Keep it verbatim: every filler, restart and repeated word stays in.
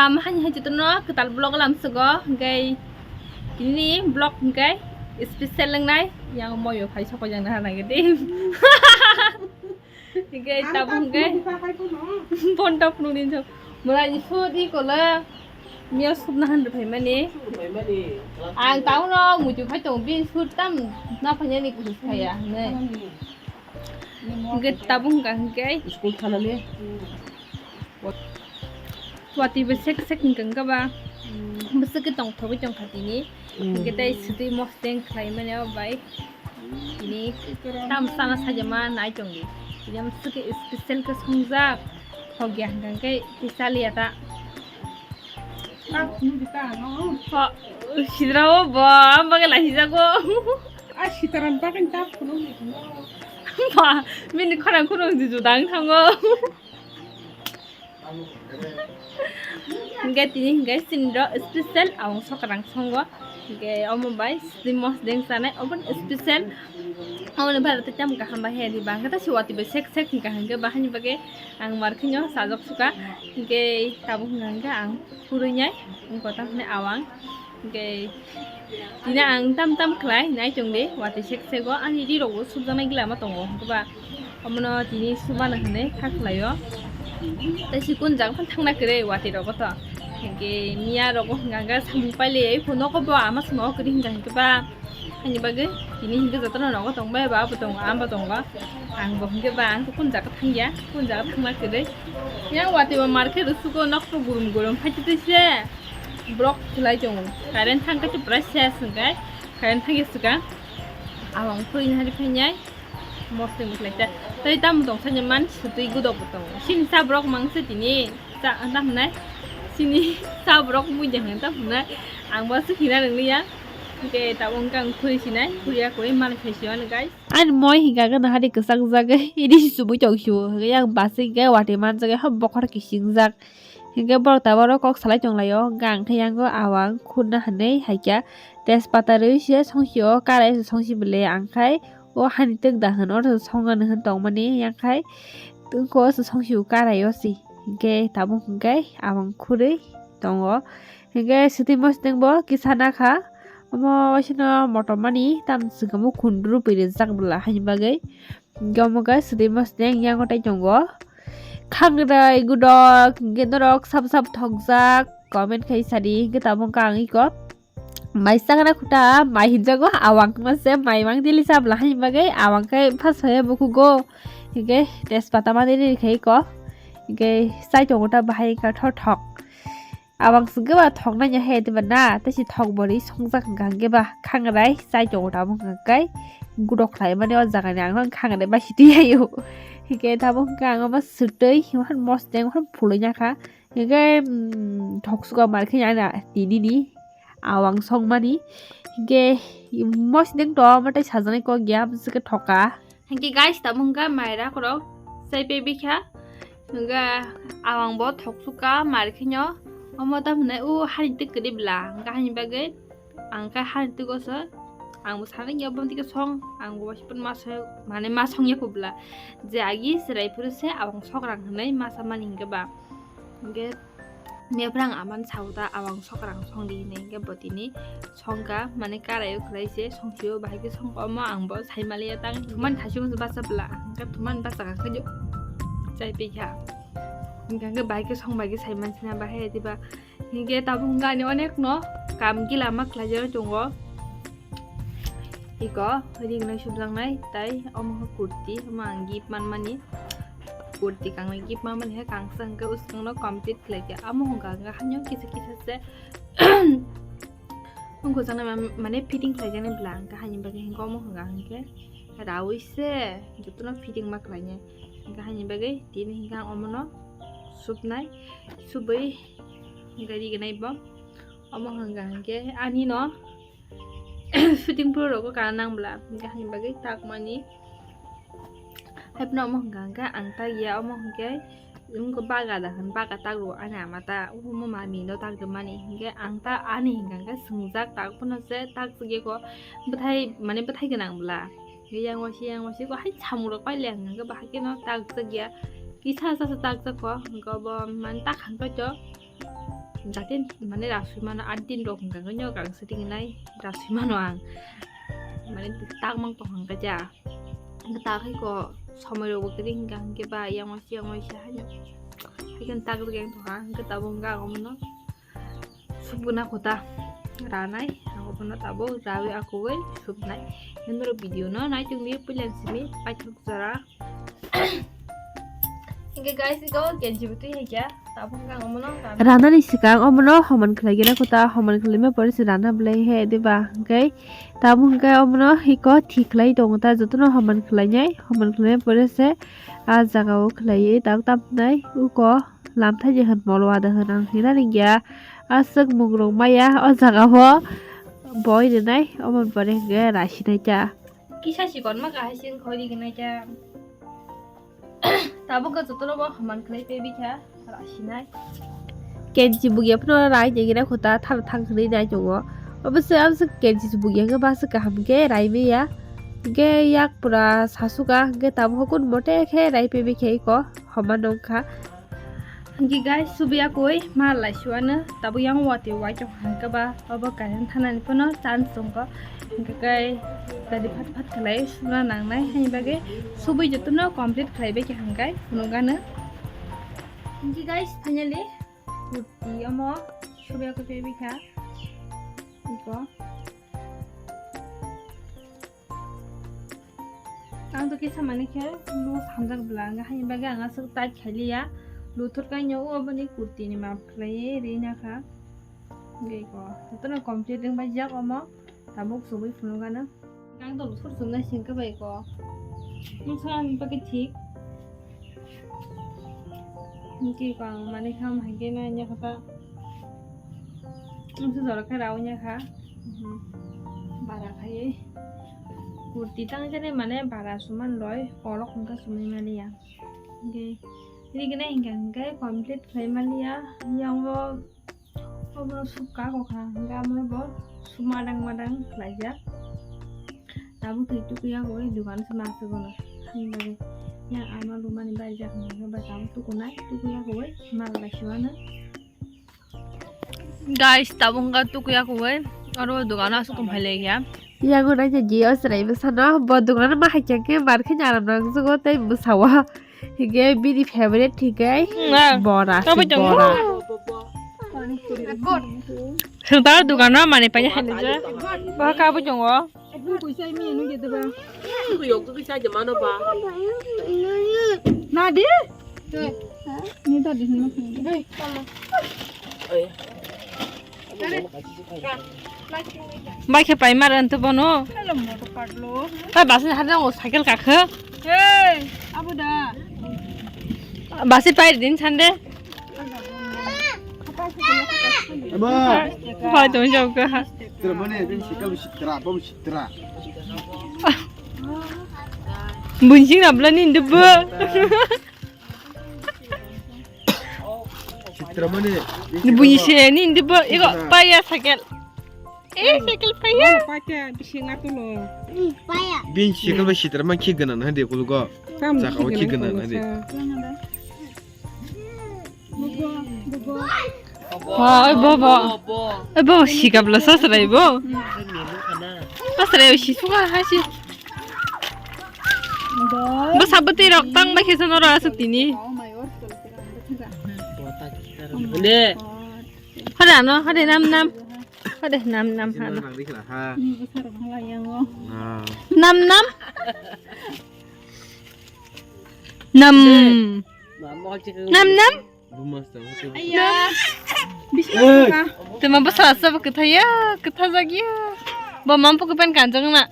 Tam hani hai jotono kwtal vlog lamsugo, hwnkhe tini vlog hwnkhe special wngnai, yang moyo phai sokojak naha nangkhe de. Hwnkhe tabuk hwnkhe phone tap nungni jok. Mura ni sut i kola miya sut nahan rw phaimani. Ang tauno muitu phai tongo, bini sut tam na phainani kusus khaya hwnwi. Hwnkhe tabuk hwnkha hwnkhe. School thanani. Watwi bo sek sek hwnkha hwnkha ba. Bwswk khe tongthogwi tongkha tini. Hwnkhe tei swtwi mosdeng khlaimani o bai. Tini tam sana sajama nai tongdi. Tini bwswk khe special khe songjak. Thokya hwnkha hwnkhe tei chaliya ta. Ho, sidrao bo, ang bagwi lahijago. A sitaram bagwi ta phunukni phungo. Ba, bini khorang khorang juju dang thango. Hingke tini hingke sinro special awang sokrang songo. Hingke omo bai swtwi mosdeng chanai obo special. Omo ni bara tei tamo kaham bai he di bangkhe ta si watwi bai sek sek hingka hingke bahani bagwi ang mar kheno sajak suka. Hingke tabuk hingka hingke ang. Purui nai, wngkha tamo hinwi awang. Hingke tini ang tam tam khlai nai tongdi, watwi sek sego ani ri rokbo subjaknai gila ma tongo, hwnkhe ba omono tini subana hinwi kha khlaio. Tei si kun jaga phano thangna kwrwi watwi rogo to. Hingke miya rogo hwnka hwnkhe samung pailaiya, phone nogo bo ama swngo kwrwi hwnka hwnkhe ba. Ani bagwi tini hingke jotono nogo tongbai ba, abo tongo, abo tongo. Ang bo hingke ba, ang kun jaga thangya, kun jaga thangna kwrwi. Yang watwi bo market rw sugo, nokto gurum gurum phaitwi se. Borok khwlai tongo. Current thangkhe to pura ses hwnkhe. Current thangya swkang. Awang phurini hari phainai. Mosdeng bwkhlai ta. Tei tamo tong sani man swtwi gudok bo tongo. Sini sa borok mangsa tini. Cha, ang tamo nai. Sini sa borok mui jang tamo nai. Ang bo swkina nang liya. Hingke tabuk hingke ang khuri sinai, khuri ya koi mani phai sio ani guys. Ani moi hingka gana hari kwchak jagwi, ini si chubui tong sio. Hingke yang basi hingke wati man jagwi, ha bokhor kising jak. Hingke borok tabaro kok salai tong laio, hingke ang khe yango awang khurna hinwi haikya. Tejpata rwi se song sio, karai se song si bwle ang khai. O hani twk da hwn, oro song ani hwn tong mani, yang khai. Twk o se song sio karai o si. Hingke tabuk hingke awang khurwi tongo. Hingke swtwi mosdeng bo kisa nakha. Omo waisano motom mani tam swkang bo khundru pui rijak bwla haini bagwi. Hingke omo khe swtwi mosdeng yango tai tongo. Khangrai gudok hingke norok sabo sabo thokjak comment khai sadi hingke tabuk ang iko. Mai sakna khuta mai hinjago awang ma se mai mang dili sabla haini bagwi awang khe phas hoye bukugo. Hingke tejpata ma dili khai iko. Hingke chai tongo ta bahai wngkha thok thok. Abang singke ba thok nanya he diba na, tei si thok bori songjak hingka hingke ba khangrai chai tongo tabuk hingka kai gudok khlai mani o jaga ni ang no khangrai ba si twi ayo. Hingke tabuk hingka ang ma swtwi himhan mosdeng himhan phulwi nyakha hingke, mm, thok suka mar khe nana tini ni awang song mani hingke mosdeng to ma tei sajaknai kok ya bwswk khe thoka. Hingke guys, tamo hingke maira korok chai pe bikha. Hingke awang bo thok suka mar khenyo. Omo tamo hinai o hani twi kwrwi bla. Hingke hani bagwi ang khe hani twi goso. Ang bo sana ya obo twi song. Ang bo waisa pun ma song, mane ma song ya kubla. Je agi chwrai phuru se awang sokrang hinai ma sa mani hingke ba. Hingke Mephrang aman sauda awang sokrang songdi hinwi hingke bo tini songkha, mane karaio khlai se songsio, bahai khe songkha omo ang bo sai maliya tang thumani thasio basa bwla hingke thumani basa kha khe chai pekha hingke hingke bahai khe song bai khe sai mansina bahai diba hingke tabuk hingke ani onek no kam gila ma khlai jagwi tongo. Iko ring nai subjaknai tai omo khe kurti, omo ang gift manmani, kurti kangnai gift manmani hai kangsa hwnkhe bwskangno complete khlaikha. Omo hwnkha hwnkhe haino kisa kisa se wngkha jaknai mane fitting khlaijaknai bwla hwnkhe haini bagwi hwnkhe omo hwnkha hwnkhe raui se jotono fitting ma khlainai hwnkhe haini bagwi tini hwnkhe ang omono subnai, subwi hwnkhe rignai bo. Omo hwnkha hwnkhe anino shooting pro rogo kana nang bwla hingke hani bagwi tak mani. Haiphano omo hwnkha hwnkhe ang tak ya omo hwnkhe wngkha baga da hwn baga tak rw ani ama ta omo mami no tak rwmani hingke ang ta ani hwnkha hwnkhe swngjak tak phano se tak chwk yako bwthai mane bwthai gwnang bwla yang waisi yang waisi ko hai samung rok pailai hwnkha hwnkhe bahai kheno tak chwk ya kisa sa sa tak chwk ko hwnkhe bo mane tak han paito. Jatin mane rasui mano, aat din rok hwnkha khe nw kang sitting nai rasui mano ang. Mane tak mang tong hwnkha ja. Hwnkhe tak hai ko somoi rok bo kwrwi hwnkha hwnkhe ba yang waisa yang waisa haino. Hai khe tak rwgeng tongkha hwnkhe tabuk hwnkha ang omono. Subuna kota ranai, ang obono tabuk rawi akuwi subnai. Nini video no nai tongdi puilan simi paithak jora. Hingke guys, iko kenji butui hai kya, tabuk ang omono rana. Ranani sikang omono homan khlai gena kota, homan khlaima pore se rana belai he diba hingke tabuk hingke omono iko thik khlai tongo ta jotono homan khlainai, homan khlaima pore se ah jaga o khlaiwi tabuk tamnai uko. Lamthai je hwn molo ada hwn ang hina ringya. Aswk mugrung maya o jaga o boi rinai omo pore hwnkhe raisinai cha. Kisa sikon ma kahai sing khoi rinai cha. Tabuk khe jotono bo haman khlai pe bikha raisinai. Kenji bugya phano rai jegina khuta thang thang hwnwi nai tongo. Obo se amswk kenji bugya hwnkhe ba se kaham khe rai maya. Hwnkhe yak pura sasuka hwnkhe tabuk kun mote khe rai pe bikha iko homa nongkha. Hingke guys, subiya koi ma lai suano, tabo yang wati wai chok hangke ba, obo current thanani pono chance tongko. Hingke kai gari phat phat khlai suna nangnai, hani bagwi subui jotono complete khlai bai khe hangkai phunukgano. Hingke guys, finally, kurti omo subiya koi pebikha. Iko. Ang to kisa mani khe lu sanjak bwla, ang hai bagwi ang aswk tight khailiya. Luthor kainwi o boni kurti ni map khlaiwi rina kha. Hingke ko, jotono complete wng bai jak omo, tabuk subui phunukgano. Ang to luthor sumnai singkhe bai ko. Nwng sa ang bagwi thik. Hingke ko ang mani kham hingke na nya kha ta. Nwng sa jora khe rawi nya kha. Mhm. Bara khai. Kurti tang jani mane bara suman loi, kolok hingke sumui mani ya. Hingke, ini kene hingke hingke complete khlai mani ya. Yang o Obo sukha kokha, hingke amo bo suma dang madang khlaijak. Tabuk twi tukuya koi dukan se ma aswk bono. Haini bagwi yang ama lumani baijak hingke bai tabuk tukunai, tukuya koi mal bai suano. Guys, tabuk hingke tukuya koi oro dukano aswk tong phai laikya. Yang o naija ji o chwrai bwsano bo dukano ma hai khe mar khe aram nang jugo tei bwsao. Hingke bini favorite hingke bora se bora. Sengtar dukano mani paina hai nujak. Bo kabo tongo. Nadi? Ni dadi hinma. Bai khe pai mar anto bono. Hello, motor part lo. Bai bus ni hada o cycle kakhe. Hey, abu da. Bus pai din sande. Bai to jauh ke. Tera mana bin sikal sitra, bom sitra. Bunjing abla ni debbo. Chitramani. Ni buini se ni indi bo ego paya cycle. Eh, cycle paya. Paya bisi ngatulo. Bin cycle ba sitra ma khi gana na de kulugo. Kam saka o khi gana na de. Oi bo bo. Oi bo sikap lo sasrai bo. Sasrai si suka hasi. Bo sabati rok tang ba khisa noro asuk tini. Hade ano, hade nam nam. Hade nam nam hade. Nam nam. Nam. Nam nam. Tuma bwsa sa bw kwthai ya, kwtha jak ya. Bo mam phu kwpan kanjak na.